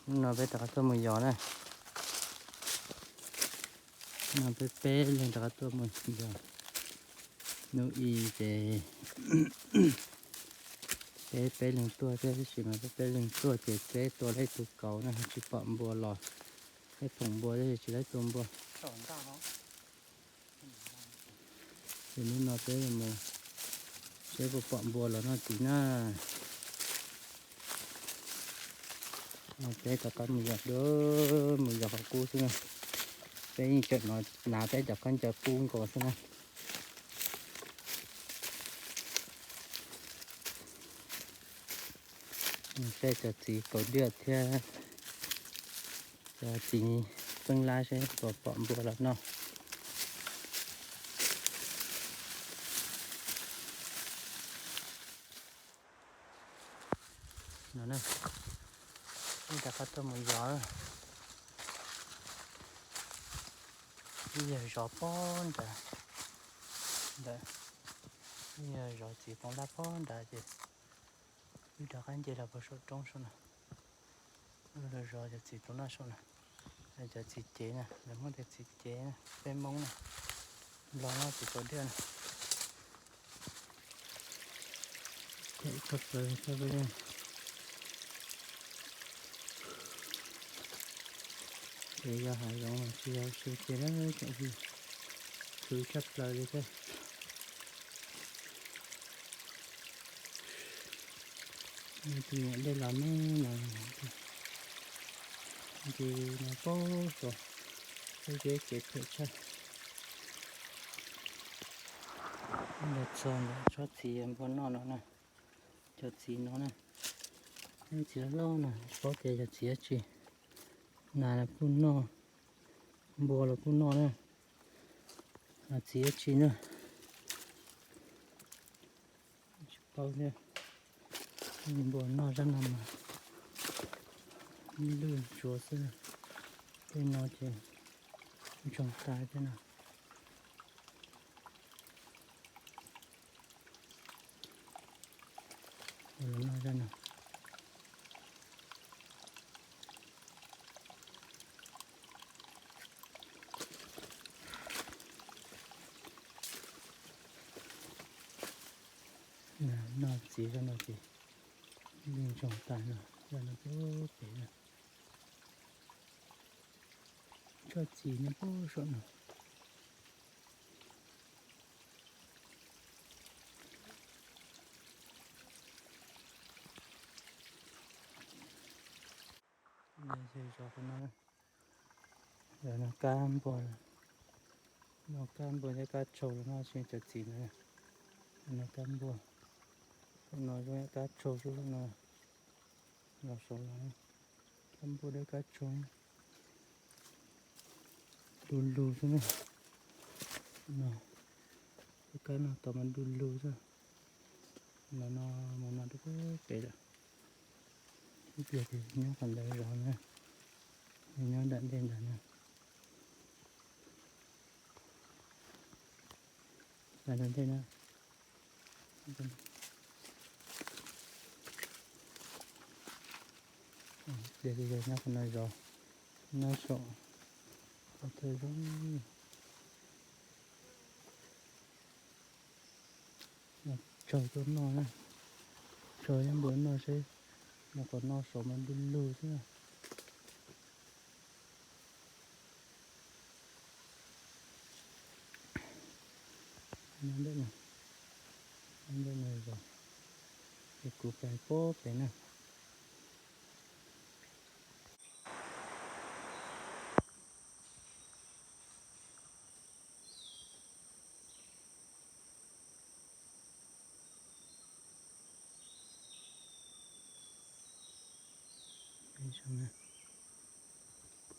Hnub no peb rov qab tuaj mus yos na. No peb peb leeg rov qab tuaj mus yos. Hnub i ces peb peb leeg tuaj thiab, tab sis mas peb peb leeg tuaj ces peb tua tau ib tug kauv na, tsis pom npua los. Peb phoom npua tab sis tsis tau tua npua. Ces hnub no peb mus seb puas pom npua los noj txiv na. Peb rov qab mus yos dua, mus yos qhov qub xwb na. Peb yeej tseem no hnav peb cov khaub ncaws qub nkaus xwb na. Mus saib cov txiv kaus diaj thiab cov txiv txeeb lab seb puas pom npua los noj. No na, wb rov qab tuaj mus yos. Ib yawg zov pob nrad, ntawd, ib yawg zov txiv toov lab pob nrad ces wb rov qab nce los puag saum roob saum na. Wb los zov cov txiv toov lab saum na. Cov txiv cev na, lawv Hmoob tias txiv cev na, peb Hmoob na, Nplog nyob txiv kaus diaj na. Txhawm tshaj plaws tshaj plaws. Ces yog hav zoov mas tsis yog su ces na, tseem tshwv tshaj plaws li thiab. Tus niam dej los me no, ces no pab suav, peb ces kev phem tshaj. Los txog ntawm tsob txiv npua noj no na, cov txiv no na, txiv loj loj no, tsis paub tias yog txiv dab tsi, nas los kuj noj, npua los kuj noj na, txiv dab tsi na, tsis paub thiab. Npua noj zaj no mas lwj ntsuav xwb, tej no ces ntsoog tas thiab no. Noj zaj no. Noj txiv zaj no ces lwj ntsoog tas no, zaj no pem na. Tsob txiv no pem saum no. Zov qhov no, zov no kab npua, no kab npua thiab kab tsau los noj, tsis cov txiv no, no kab npua, no zoo kab tsau xwb no, los saum no, kab npua thiab kab tsau. Du lug xwb na. No, lub kab no tau mas du lug xwb. Ntawm no mus no rau pem lawm. Ib pliag ces nyob qhov ntawd zov na, nyob nram ntej ntawd na. Nram ntej na. Pliag ces yog nyob qhov no zov, nyob saum qhov thawj zog. Tsaug tuaj noj na, tsaug ib npua noj seb, nws qhov no saum mas du lug xwb. Nyob ntawm no, nyob ntawm no zov, es kuv pais pem na.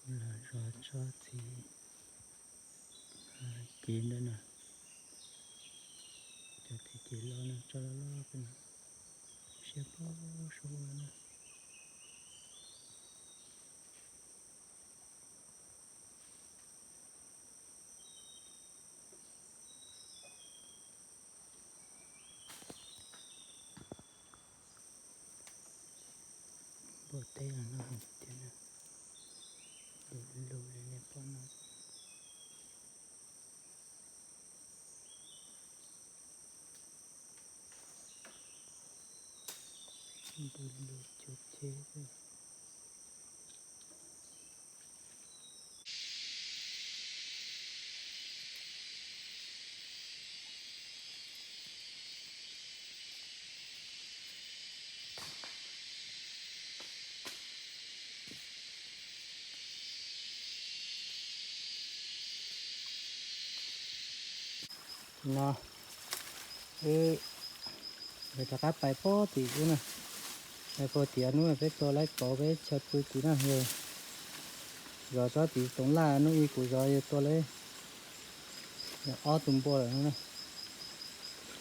Kuv los zov tsob txiv kev ntawm no, cov txiv kev loj no, tsob loj loj pem no, siab pab suab ua na. Npua teb los noj heev tiag na, lug lug li nej pom no. Lug lug cuag cheb xwb. Tam no wb yuav rov qab pais puag tim ub na. Pais puag tim ub na, peb tua laib kauv peb chaw pw tim no yog zov tsob tim toov laj, hnub ib kuv zov yog tua laib ob tug npua lawm no na.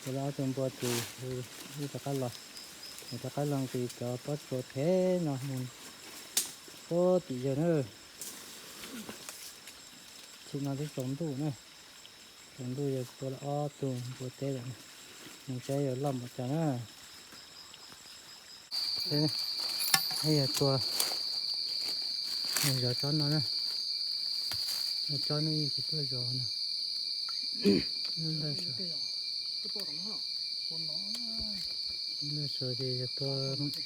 Tua laib ob tug npua ces wb rov qab los, rov qab los nqis cov pob tsuas phem no mus puag tim yawg na. Tsim no twb tsaus ntuj na, tsaus ntuj yog tua lawm ob tug npua teb lawm, mus saib yog loj npaum cas na. Yog tua, zov tsob no na, tsob no kuv tuaj zov no. Lub ntawd sawv ces yog tua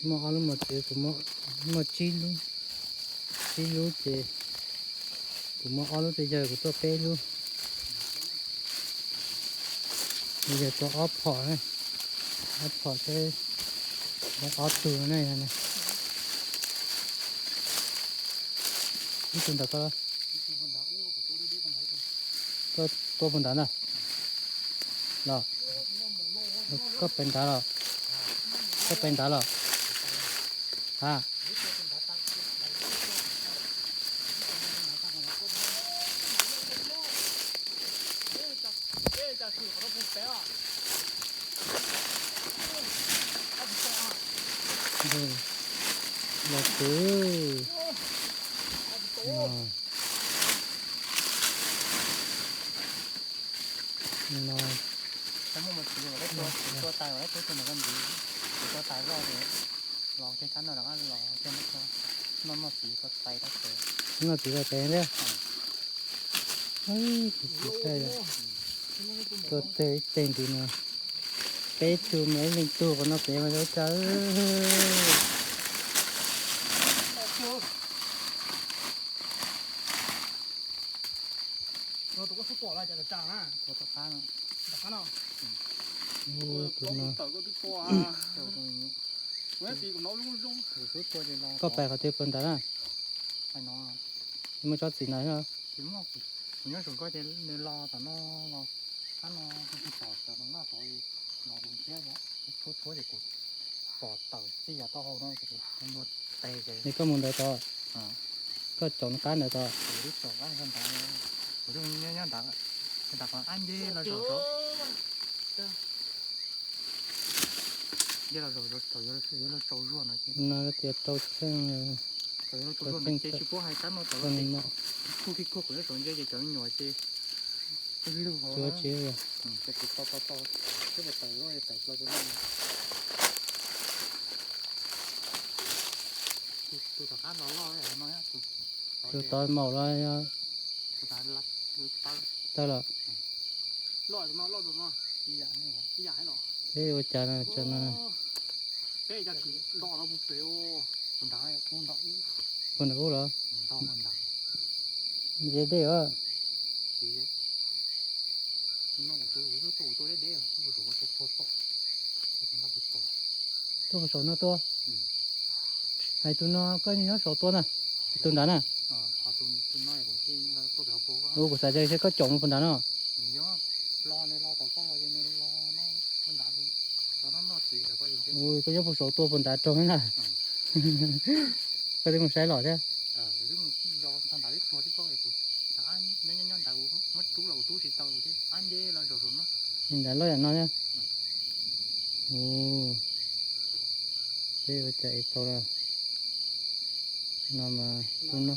muaj ob lub mos txwv, kuv muaj tsib lub, tsib lub ces kuv muaj ob lub, tej yawg kuv tuaj peb lub. Yawg tua ob phom, ob phom thiab ob tug no ne. Ib tug ntawm koj, koj tua puag nrad ntag los? Koj pem nrad los? Koj pem nrad los? Ha. Los kwv no, no, tua tais, tua tais zoj, los tej kab no rov qab los, noj noj txiv tua tais rau pem, noj txiv tua tais thiab. Tua tes ib teg ntws no, peb tug mas ib leeg tug qhov no pem mas zoo cas. Koj pais qhov twg puag nrad na? Muaj tsob txiv ntawd. Kuv nyob saum koj ces nws los tom no los, qab no kuv tos tom no, no kuv ntxiab tshuab tshuab ces kuv pom tawm txij yav taub hau no ces kuv muab tes ces. Es koj mus ntawd tod, koj caum nws qab ntawd tod. Kuv twb caum qab ntawd, kuv twb nyob nyob ntawd, nram qhov ab nceb los zaum saud. Nceb los zaum saud thaum yuav luag tsaus zuag no ces. No tias rau tsheej, thaum yuav luag tsaus zuag no ces tsis paub hais qab no tod los, kuj kij kuj kuv nyob saum nceb ces cov me nyuam ces lug hauv. Tsis to to to, twb pas tawm loj tawm plaws rau no. Tus tom qab los loj no, tus tod maum los yog tawg los. Peb ua cas no, puag nram ub los? Deb deb os. Tuaj puag saum no tuaj. Hais tus no koj nyob saud tuaj na, tus nrad na. Ua kuv xav tias koj caum mus puag nrad no. Ua koj nyob puag saud tuaj puag nrad raug na. Koj twb mus saib los thiab. Nrad loj yam no thiab. Peb ua cas es tau lawm. No mas tus no.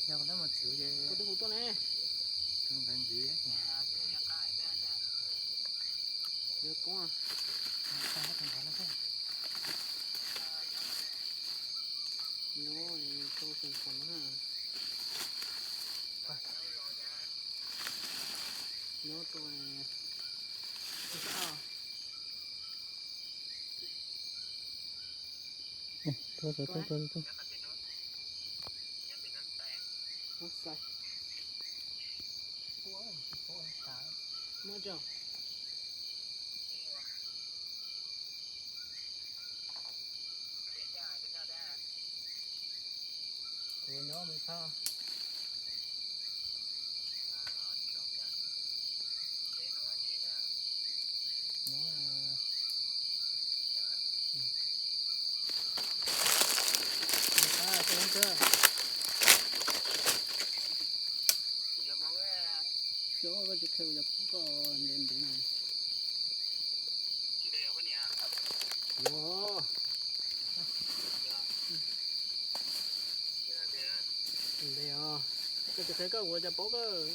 Yog ntawd mas txwv ces ntawd ntxiv, Yuav koob. Nyob rau xeem qhov no ha. Nyob rau Tuaj, tuaj, tuaj, tuaj, tuaj. Muab tso. Kuv nyob mus txog. Xyov koj tsis qhia kuv cov pob koj ntev ntev no. Yuav ntev os, koj tsis qhia koj kuv cov pob koj.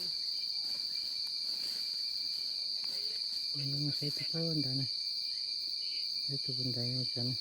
Saib tus pob ntawd na, saib tus ntawd cov na.